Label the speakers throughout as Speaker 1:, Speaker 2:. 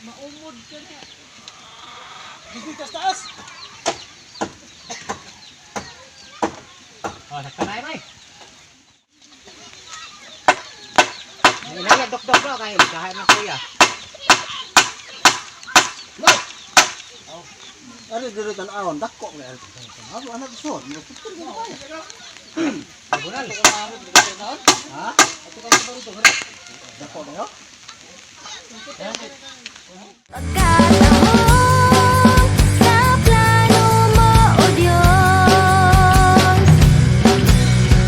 Speaker 1: Maumod ka niya. Dito sa taas.
Speaker 2: Oh, nagtanay may. Inaya dok-dok bro kay gahay man kuya.
Speaker 1: Ari diri tan-awon dako kay ari. Ano anak so? Nagputol ka ba?
Speaker 2: Bunal.
Speaker 1: Ha? Dako na yo.
Speaker 3: Pagkataon sa plano mo, O Diyos,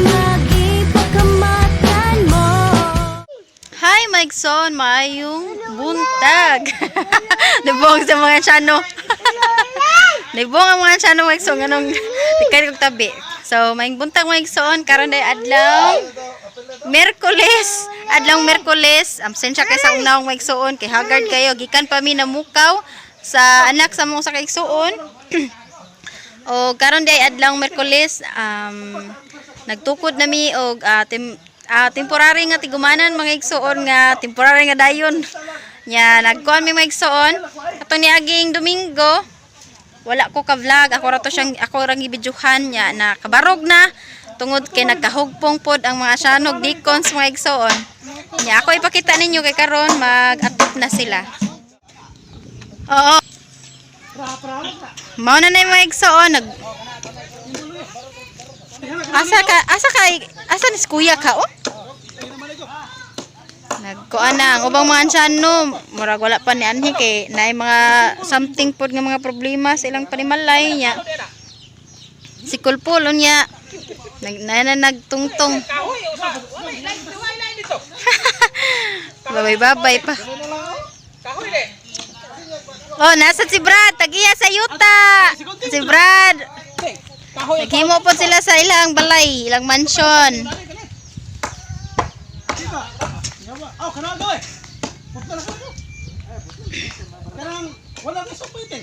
Speaker 3: Nagipagkamatan mo.
Speaker 4: Hi, Mike Son! Maayong buntag! Nabong sa mga chano. Nabong ang mga chano, Mike Son. Anong kahit kong tabi. So, maayong buntag, Mike Son. Karon day adlaw. Merkules. Adlaw Merkules. Absensya kay sa unang Mike Son. Kay haggard kayo. Gikan pa mi namukaw sa anak sa mong sa kaigsuon. O karon day adlaw Merkules, nagtukod nami og temporary nga tigumanan, mga igsuon, nga temporary nga dayon. Nya nagkuan mi, mga igsuon, katong niaging Domingo wala ko ka vlog, ako ra to siyang ako ra gibidyuhan. Nya na kabarog na tungod kay nagkahugpong pod ang mga syanog deacons, mga igsuon. Nya ako ipakita ninyo kay karon mag-atop na sila. Oo. Mao na na yung mga igsoon nag asa ka, asa ni si kuya ka, oh? Nagkuan na ang ubang mga ansyano, murag wala pa ni anhi kay naay mga something pod nga mga problema sa ilang panimalay niya. Si Kulpul unya nag na, na nagtungtong. Babay babay pa. Oh, nasa si Brad, tagiya sa yuta. Si Brad. Naghimo po sila sa ilang balay, ilang mansion.
Speaker 1: Oh, kanang doy. Putol na ko. Kanang wala na sa pwede.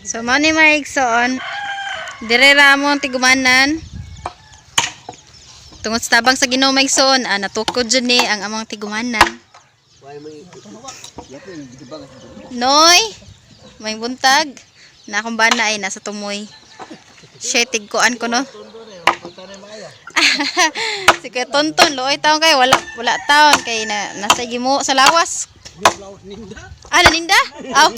Speaker 4: So, mao ni mga igsoon, dire ra mo ang tigumanan. Tungod sa tabang sa Ginoo, mga igsoon, natukod jud ni ang among tigumanan. Noy, may buntag. Na akong bana ay nasa tumoy. Shit, tigkuan ko no. Si Kuya Tonton, luoy taon kay wala wala taon kay na nasa gimo sa lawas. Ah, naninda? Aw.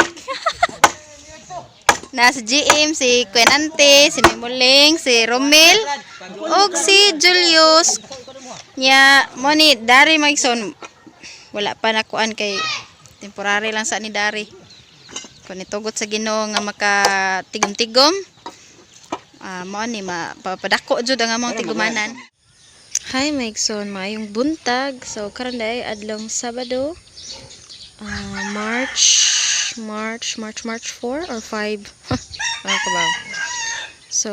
Speaker 4: Nasa GM si Kuya Nante, si Muling, si Romel, ug si Julius. Nya, mo ni Dari Maigson wala pa nakuan kay temporary lang sa ni Dari. Kun itugot sa Ginoo nga makatigom-tigom, mao ni mapapadako jud ang among tigumanan. Hi Maigson, maayong buntag. So karon day adlong Sabado, March March March March 4 or 5. Ano ka ba? So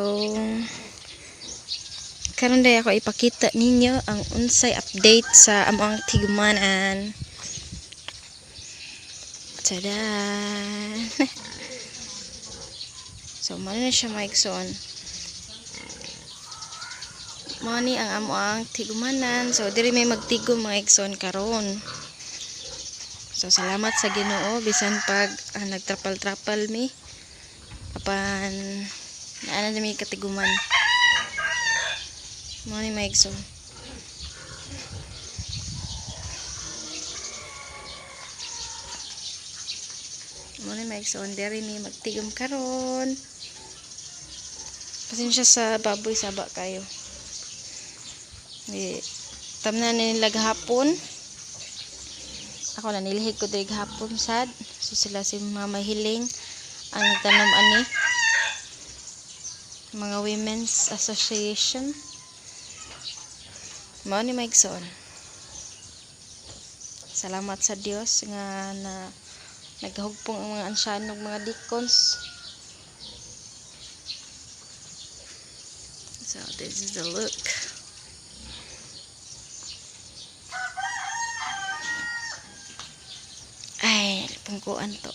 Speaker 4: karon day ako ipakita ninyo ang unsay update sa among tigumanan. Tada! So mao na siya, Maigson. Mao ni ang amo ang tigumanan. So diri may magtigom, mga igsoon, karon. So salamat sa Ginoo bisan pag nagtrapal-trapal mi apan naa na mi katiguman. Mao ni, mga igsoon. Mao ni, mga igsoon, diri mi magtigom karon. Pasensya sa baboy, saba kayo. Eh, tamnan na nila gahapon. Ako na nilihig ko diri gahapon sad. So sila si Mama Hiling ang nagtanom ani. Mga Women's Association. Mao ni mga igsoon. Salamat sa Dios nga na naghugpong ang mga ansyano ug mga deacons. So this is the look. Ay, pungkuan to.